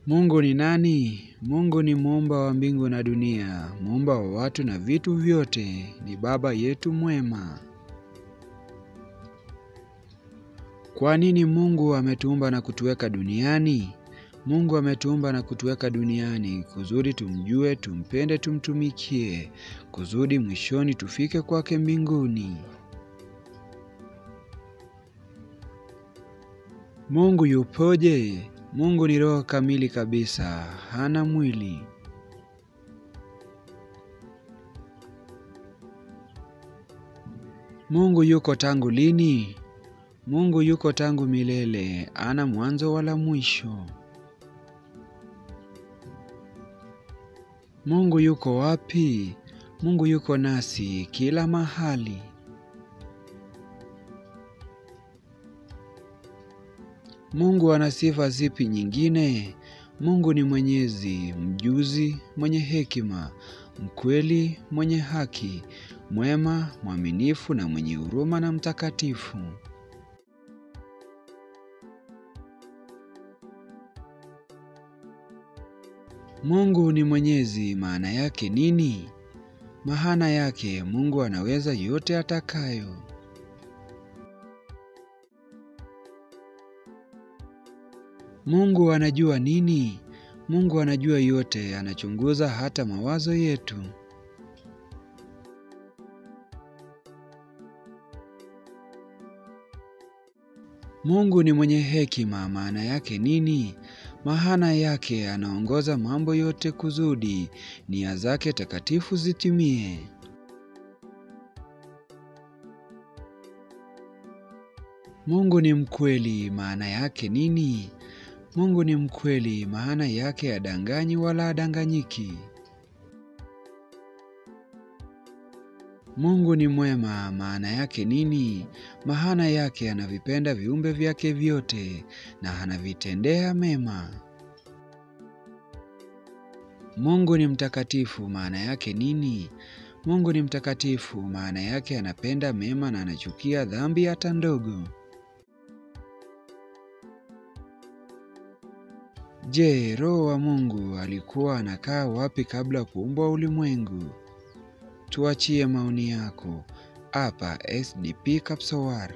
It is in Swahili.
Mungu ni nani? Mungu ni muumba wa mbingu na dunia, muumba wa watu na vitu vyote, ni baba yetu mwema. Kwa nini Mungu ametuumba na kutuweka duniani? Mungu ametuumba na kutuweka duniani kusudi tumjue, tumpende, tumtumikie, kusudi mwishoni tufike kwake mbinguni. Mungu yupoje? Mungu ni roho kamili kabisa, hana mwili. Mungu yuko tangu lini? Mungu yuko tangu milele, hana mwanzo wala mwisho. Mungu yuko wapi? Mungu yuko nasi kila mahali. Mungu ana sifa zipi nyingine? Mungu ni mwenyezi, mjuzi, mwenye hekima, mkweli, mwenye haki, mwema, mwaminifu na mwenye huruma na mtakatifu. Mungu ni mwenyezi, maana yake nini? Maana yake Mungu anaweza yote atakayo. Mungu anajua nini? Mungu anajua yote, anachunguza hata mawazo yetu. Mungu ni mwenye hekima, maana yake nini? Maana yake anaongoza mambo yote kusudi nia zake takatifu zitimie. Mungu ni mkweli, maana yake nini? Mungu ni mkweli, maana yake hadanganyi wala hadanganyiki. Mungu ni mwema, maana yake nini? Maana yake anavipenda viumbe vyake vyote na anavitendea mema. Mungu ni mtakatifu, maana yake nini? Mungu ni mtakatifu, maana yake anapenda mema na anachukia dhambi hata ndogo. Je, Roho wa Mungu alikuwa anakaa wapi kabla kuumbwa ulimwengu? Tuachie maoni yako hapa SDP Kapsowar.